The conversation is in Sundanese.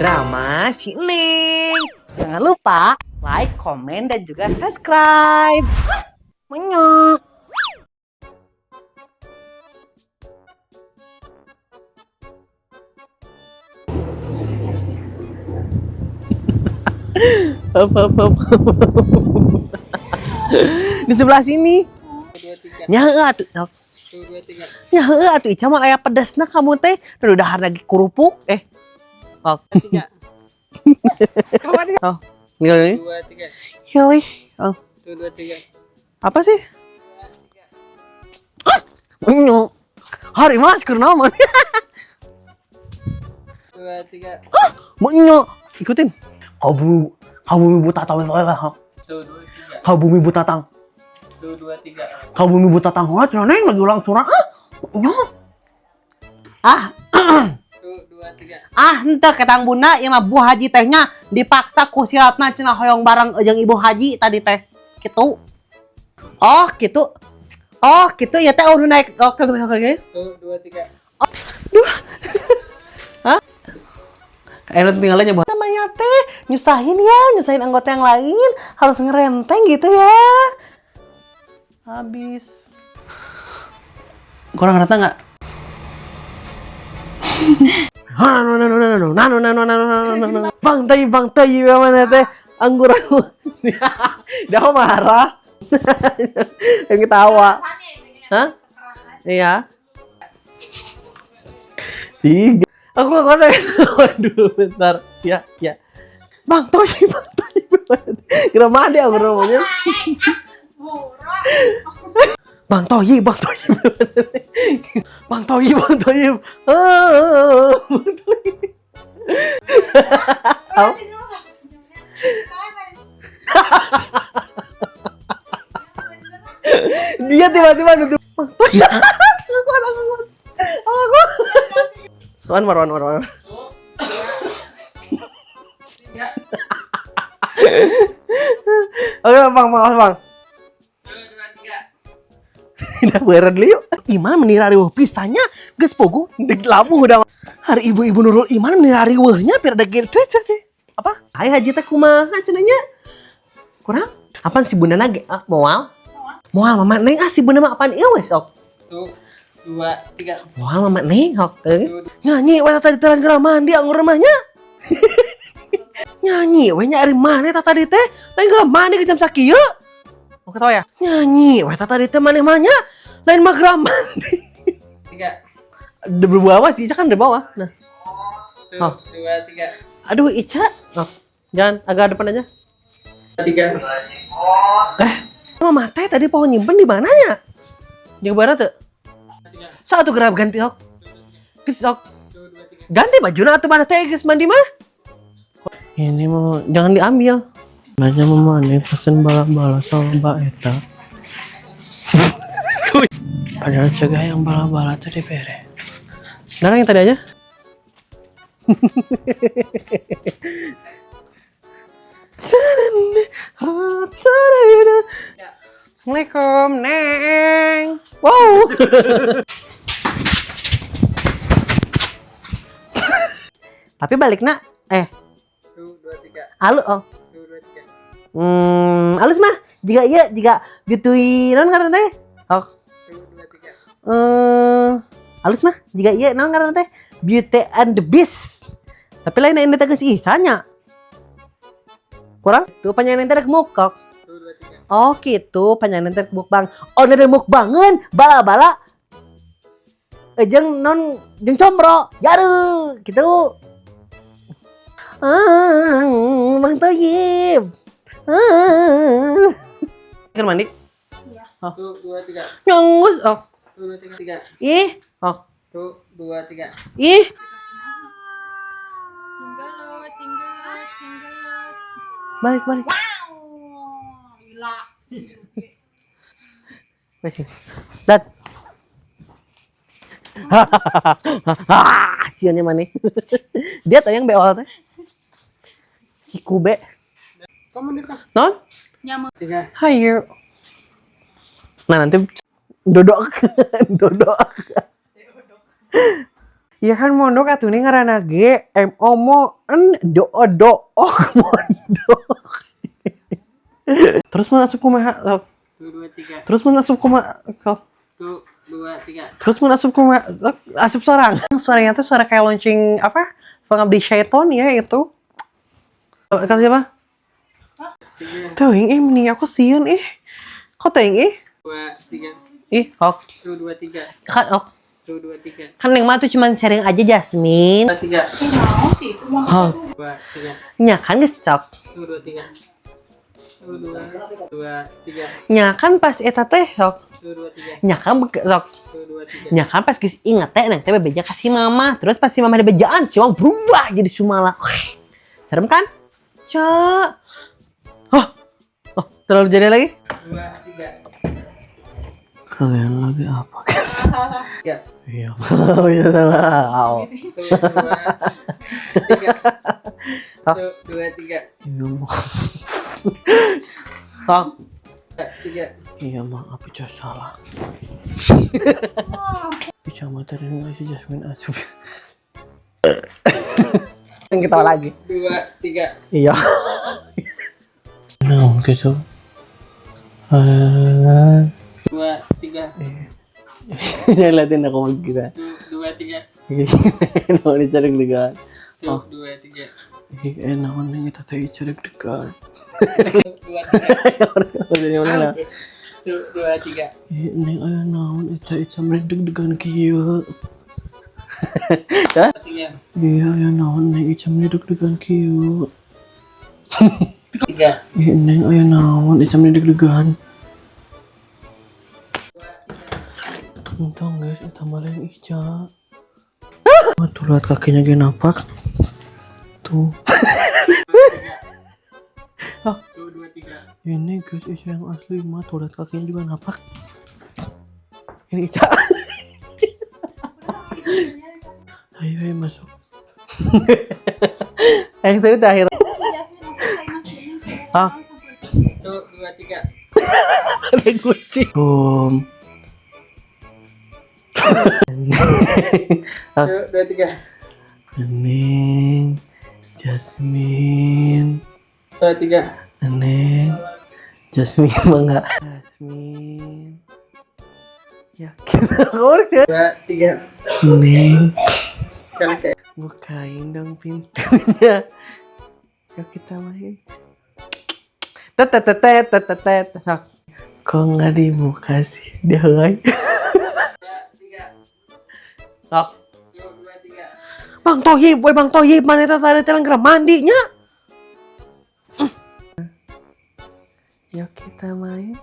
Drama si Neng. Jangan lupa like, komen, dan juga subscribe. Menyok. Apa, apa, apa. Di sebelah sini. Dua, tiga. Nya heueuh atuh. Satu, dua, tiga. Nya heueuh atuh, Ica mah aya pedesna kamu teh. Dan udah lagi kerupuk eh. Oh. Tiga. Kawan. Oh. Ini. Dua, tiga. Hilih. Oh. Satu, dua, tiga. Apa sih? Ah, Menyo. Hari mas keur naon? Dua, tiga. Menyo. Ikutin. Kau bumi, kau bumi buta tahu. Satu, dua, tiga. Kau bumi buta tang. Satu, dua, tiga. Kau bumi buta tang. Oh, cenah neng lagi ulang surah. Ah. Menyo. Ah, Satu, dua, tiga. ah henteu ketang bunda ieu mah Bu Haji tehnya dipaksa ku si Ratna cenah hoyong bareng jeung Ibu Haji tadi teh. Gitu. Oh, gitu. Oh, gitu ya teh, oh nu naik. Oke, oke, oke. Satu, dua, tiga. Kayaknya tinggalnya buat namanya teh nyusahin ya, nyusahin anggota yang lain, harus ngerenteng gitu ya. Habis. Kurang rata nggak? Bang Tai, Bang Tai, mana teh? Anggur aku. Dia mau marah. Yang ketawa. Hah? Iya. Tiga. Aku nggak kuat. Waduh, bentar. Ya, ya. Bang Toy, Bang Toy. Kira mandi aku namanya. Bang Toyi, Bang Toyi. Bang Toyi, Bang Toyi. Ah, Bang Toyi. Apa? Dia tiba-tiba nutup Bang Toyi. Aku kuat, aku kuat. Aku kuat. One more, one more, one more. Satu, dua, tiga. Oke, Bang, bang, bang. Satu, dua, tiga. Udah bered yuk. Iman meni riweuh pisannya geus pogo di labuh udah. Hari ibu-ibu Nurul Iman meni riweuhnya pir ada gitu teh. Apa? Hai haji teh kumaha cenah nya? Kurang? Apaan si bunda lagi? Ah, moal? Moal mama neng, ah si bunda mah apaan ieu we sok. Satu, dua, tiga. Moal mama neng sok. Eh. Satu, Nyanyi we tadi telan geura mandi anggur rumahnya. Nyanyi we nya ari maneh tah tadi teh? Lain geura mandi ke jam sakieu. Mau ketawa ya? Nyanyi we tah tadi teh maneh mah nya. Lain mah geura mandi. Tiga. Di bawah sih, Ica kan di bawah. Nah. Satu, Oh. dua, tiga. Aduh, Ica. Oh, jangan agak depan aja. Tiga. Eh, mama teh tadi pohon nyimpen di mananya? Jawa Barat tuh. Tiga. Satu gerap ganti ok. Geus ok. Satu, dua, tiga. Ganti baju atau mana teh geus mandi mah? Ini mau jangan diambil. Banyak mama nih pesen bala-bala sama Mbak Eta. Padahal cegah yang bala-bala tuh dibere. Nah, yang tadi aja. Assalamualaikum, Neng. Wow. Tapi balik nak, eh, Satu, dua, tiga. alu oh. Satu, dua, tiga. Alus mah, jika iya, jika beauty non ngaran teh. Oh, Satu, dua, tiga. eh, alus mah, jika iya non ngaran teh Beauty and the Beast. Tapi lain ini teh geus isanya. Kurang? Tuh panjang teh rek mukok. Satu, dua, tiga. Oh gitu, panjang teh mukbang. Oh, ada mukbangeun, bala-bala. Jeung non jeung comro, yaru gitu. Ah, Bang Toyib. Ah. Kan mandi? Satu, dua, tiga. Nyanggus. Oh. Satu, dua, tiga. Tiga. Ih. Oh. Satu, dua, tiga. Ih. Tinggalot, tinggalot, tinggalot. Balik, balik. Wow, gila. Balik. Dan. Hahaha, siannya mana? Dia tuh yang beol teh. Si Kube. Kamu nih, Kak. Non? Nyaman. Tiga. Hayo. Nah, nanti dodok. Dodok. Ya kan mondok atuh nih ngaranna ge M O mo N do o do o mondok. Terus mun asup kumaha? Sok. Satu, dua, tiga. Terus mun asup kumaha? Sok. Satu, dua, tiga. Terus mun asup kumaha? Sok. Asup sorang. Suaranya tuh suara kayak launching apa? Pengabdi Syaiton ya itu. Kasih apa? Tiga, Teuing ih mending aku sieun ih. Kok teuing ih? dua, tiga. Ih, ok. Satu, dua, tiga. Kan ok. Satu, dua, tiga. Kan yang mah tuh cuman sharing aja Jasmine. Dua, tiga. Ih, naon sih itu mah. Oh. Dua, tiga. Nya kan geus cok. Satu, dua, tiga. Satu, dua, dua, tiga. Nya kan pas eta teh sok. Satu, dua, tiga. Nya kan sok. Satu, dua, tiga. Nya kan pas geus inget teh neng teh bebeja ka si mama. Terus pas si mama dibejaan si mama berubah jadi sumala. Wih, serem kan? Cak. Oh. Oh, terlalu jadi lagi? Dua, tiga. Kalian lagi apa, guys? Salah. Tiga. Iya, iya salah. Satu, dua, tiga. Satu, dua, tiga. Iya, maaf. Oh. Dua, tiga. Iya, maaf, Ica salah. Ica mah tadi ngasih Jasmine asup. Yang ketawa lagi. Dua, tiga. Iya. Nah, gitu. Dua, tiga. Jangan liatin aku begitu. Satu, dua, tiga. Naon Ica deg-degan. Satu, dua, tiga. Ih, naon nih kita teh Ica deg-degan. Satu, dua, tiga. Harus jadi mana? Satu, dua, tiga. Ih, neng aya naon Ica Ica meni deg-degan kieu. Hah? Tiga. Iya, aya naon neng Ica meni deg-degan kieu. Tiga. Ih, neng aya naon Ica meni deg-degan. Entong guys, eta mah lain Ica. Tuh lihat kakinya gak napak. Tuh. Satu, dua, tiga. Ini guys Ica yang asli mah tuh lihat kakinya juga napak. Ini Ica. Ayo, ayo masuk. Yang tadi terakhir. Ah. Satu, dua, tiga. Ada kucing. Boom. Satu, dua, tiga. Neng, Jasmine, Dua, tiga. Neng, Jasmine mah enggak. Jasmine. Ya kita korek ya. Dua, tiga. Neng, Sekali saya. Bukain dong pintunya. Yuk kita main. Tet tet tet tet tet tet. Sok. Kok nggak dibuka sih? Dia nggak. Dua, tiga. Sok. Satu, dua, tiga. Bang Toyib, woi Bang Toyib, mana eta tadi teh langgar mandinya? Yuk kita main.